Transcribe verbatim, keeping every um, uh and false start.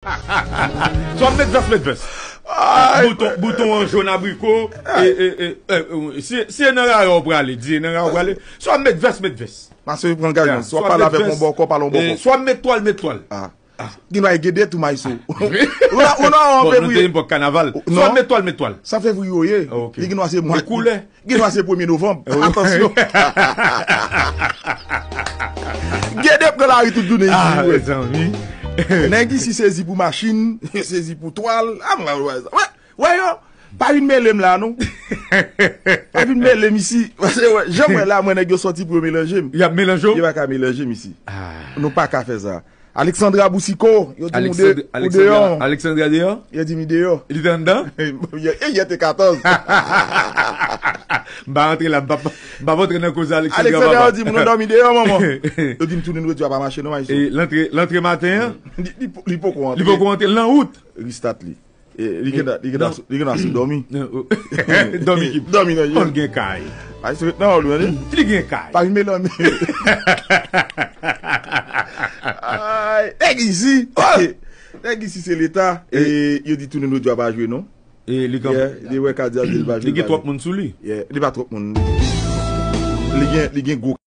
Swa met vès, met vès. Bouton, bouton an jòn abriko. E, e, e, e, e, si, si e nan rara w prale, di e nan rara w prale. Swa met vès, met vès. Maestro pran gaj, non. Swa pale avèk yon bòkò, pale yon bòkò. Swa met twal, met twal. Gen dwa gen de tou, Maestro. Ou nan, ou nan an fevriye. Bon, nou te yon epòk kanaval. Swa met twal, met twal. Sa fevriye w ye. Li gen dwa se mwa. E koulè. Gen dwa se premye novanm. Atansyon. Gen de pran lari tout jounen isi, wi. Nèg isi sezi pou machin, sezi pou twal. A mwen wè sa. Wè, wè yo. Pa vin mele m la, non. Pa vin mele m isi. Paske, wè, jan m wè la, mwen nèg yo sòti pou yo melanje m. Y ap melanje w? Yo pa ka melanje m isi. Nou pa ka fè sa. Alexandra Boucicault, yo di nou de, ou deyò. Alexandra deyò? Yo di mi deyò. Li te anndan? Yè, yè te katòz. M pa rantre la, m pa, m pa antre nan koze Alexandra, papa. Alexandra, yo di moun nan dòmi deyò, manman. Yo di m tounen dwe di a pa mache non, Maestro. E lantre, lantre maten an? Li, li, li poko antre. Li poko antre, l nan wout. Ristat li. E, li gen, li gen, li gen ase dòmi. Dòmi ki, dòmi nan je. Konn gen kay. Ay, se nan ou li, li gen kay. Pa vin melanmi. Ay, nèg isi. Nèg isi se leta. E yo di tounen nou djwa pa jwe non. E li kan, yeah, li wè Kadi ap di l pa jwe. Li gen twòp moun sou li. Yeah, li pa twòp moun. Li gen, li gen gwo